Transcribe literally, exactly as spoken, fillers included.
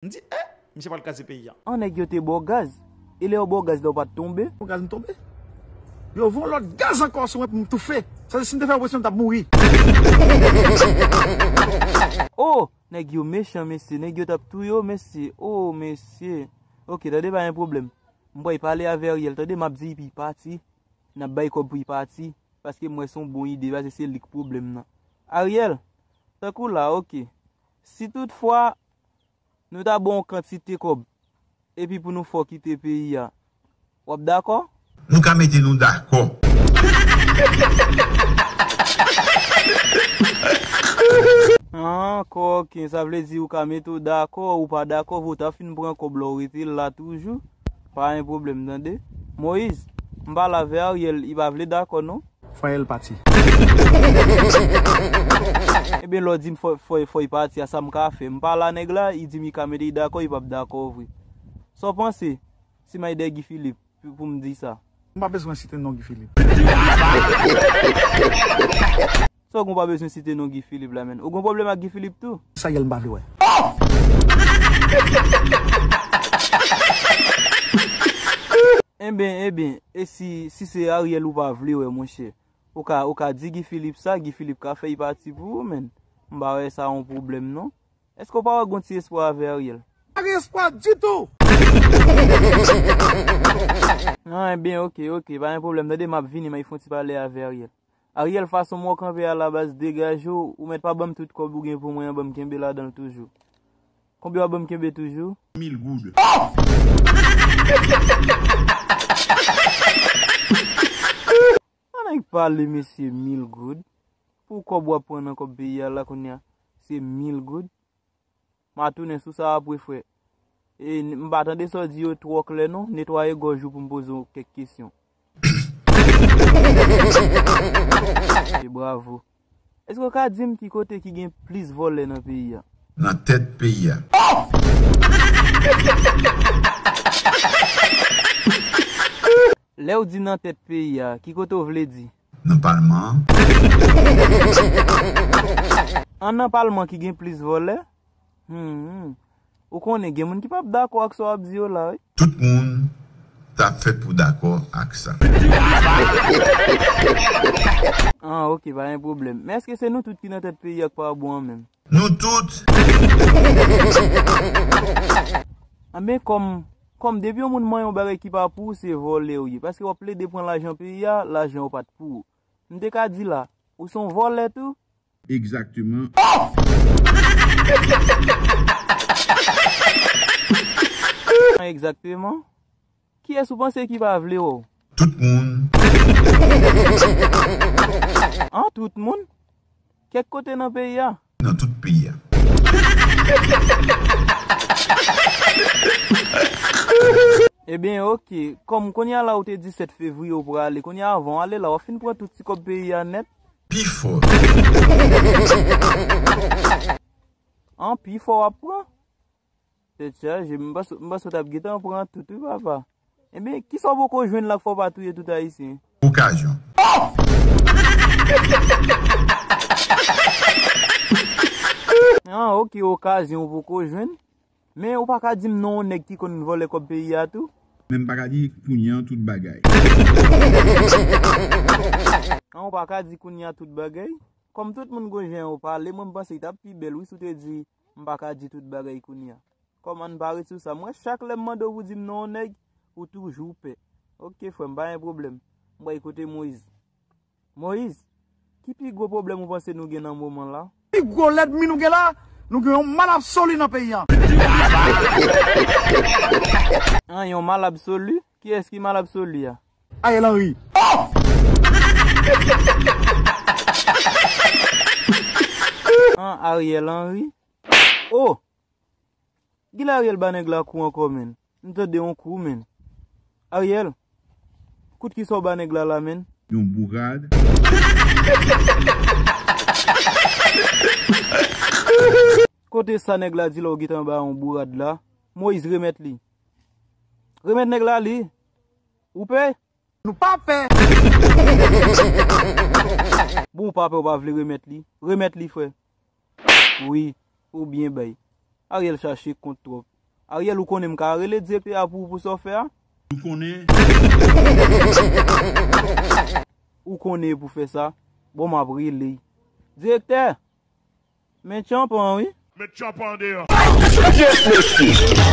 M di, eh, misye pral kraze peyi a. An, nèg yo te ba w gaz. E lè yo ba w gaz la, ou pa t tonbe? Bon, gaz m tonbe. Yo voye yon lòt gaz ankò sou mwen pou m toufe. Sa se si m te fè operasyon, m t ap mouri. Oh, nèg yo mechan, mesye. Nèg yo t ap touye w, mesye. Oh, mesye. Ok, tande, pa gen pwoblèm. M pral pale avè Ariel, tande, m ap di l pou l pati. N ap bay kòb pou l pati. Paske m wè se yon bon ide, paske se li k pwoblèm nan. Ariel, tankou la, ok. Si toutfwa nou ta ba w yon kantite kòb, epi pou nou fè w kite peyi a, w ap dakò? Nou ka mete nou dakò. Ah, kòken, sa vle di ou ka mete w dakò, ou pa dakò, ou ta fin pran kòb la, ou rete la toujou. Pa gen pwoblèm, tande. Moyiz, m pale avè Ariel, li pa vle dakò, non. Fò Ariel pati. Ebyen, lè w di m fò, fò, fò l pati, a sa m ka fè? M pale a nèg la, li di m li ka mete l dakò, li p ap dakò vre. Sa w panse? Si m al dèyè Guy Philippe, pou, pou m di sa. M pa bezwen site non Guy Philippe. Sa w gen w pa bezwen site non Guy Philippe la, menn? Ou gen pwoblèm ak Guy Philippe tou? Sa Ariel m pa vle wè. Enben, enben, e si, si se Ariel ou pa vle wè, monchè? Ou ka, ou ka di Guy Philippe sa, Guy Philippe ka fè l pati pou ou, menn. M pa wè sa yon pwoblèm, non. Èske w pa wè gon ti espwa avè Ariel? Pa gen espwa ditou! Ah, enben, ok, ok, pa gen pwoblèm. Tande, m ap vini, m ap fè yon ti pale avè Ariel. Ariel, fason m wè w kanpe a la baz, degaje w, ou mèt pa ban m tout kòb ou gen pou mwen an, ban m kenbe ladan l toujou. Konbyen w ap ban m kenbe toujou? Mil goud. An nèg pale, mesye, mil goud. Pou kòb w ap pran nan kòb peyi a la kounye a, se mil goud. M a tounen sou sa apre, frè. E, m pa tande sa w di yo twò klè, non. Netwaye gòj ou pou m poze w kèk kesyon. E bravo. Èske w ka di m ki kote ki gen plis vòlè nan peyi a? Nan tèt peyi a. Lè w di nan tèt peyi a, ki kote w vle di? Nan palman an. An, nan palman ki gen plis vòlè? Hmm. Ou konnen, gen moun ki p ap dakò ak sa w ap di yo la, wi. Tout moun t ap fèt pou dakò ak sa. Ah, ok, pa gen pwoblèm. Men èske se nou tout ki nan tèt peyi a k pa bon an menm? Nou tout! Anben, kòm, kòm depi yon moun manyen yon bagay ki pa pou ou, se vòlè w ye. Paske w ap plede pran lajan peyi a, lajan yo pa t pou ou. M te ka di la, ou se yon vòlè tou? Egzakteman. Egzakteman. Kiyès ou panse ki pa vle wè w? Tout moun. An, tout moun? Kèk kote nan peyi a? Nan tout peyi a. Ebyen, ok. Kòm kounye a la ou te di sèt fevriye ou prale, kounye a avan w ale la, w ap fin pran tout ti kòb peyi a nèt. Pi fò. An, pi fò w ap pran? Tèt chaje, m panse, m panse w t ap gentan pran tout, wi, papa. Ebyen, kisa w poko jwenn la k fè w pa touye tout Ayisyen? Okazyon. Ah, ok, okazyon w poko jwenn. Men ou pa ka di m non yon nèg ki konn vòlè kòb peyi a tou? Men m pa ka di kounye a tout bagay. An, ou pa ka di kounye a tout bagay? Kòm tout moun gon jan yo pale, mwen m panse li t ap pi bèl, wi, si w te di, m pa ka di tout bagay kounye a. Kòm ann pa ret sou sa, mwen, chak lè m mande w pou di m non yon nèg, ou toujou pè. Ok, frè m, pa gen pwoblèm. M pral koute Moyiz. Moyiz, ki pi gwo pwoblèm ou panse nou gen nan moman la? Pi gwo lènmi nou gen la, nou gen yon mal absoli nan peyi a. An, yon mal absoli? Kiyès ki mal absoli a? Ariel Henry. An, Ariel Henry? Oh! Gilariel ba nèg la kou ankò, menn. M tande yon kou, menn. Ariel, kout kisa w ba nèg la la, menn? Yon bourad. Kote sa nèg la di la w gentan ba yon bourad la? Moyiz, remèt li. Remèt nèg la li. Ou pè? Nou pa pè. Bon, ou pa pè, ou pa vle remèt li. Remèt li, frè. Wi, ou byen bay. Ariel chache kont twòp. Ariel, ou konnen m ka rele direktè a pou, pou sa w fè a? Ou konnen? Ou konnen pou fè sa? Bon, m ap rele. Direktè, men tchanpan wi. Met tchanpan deyò. Yes, mesye.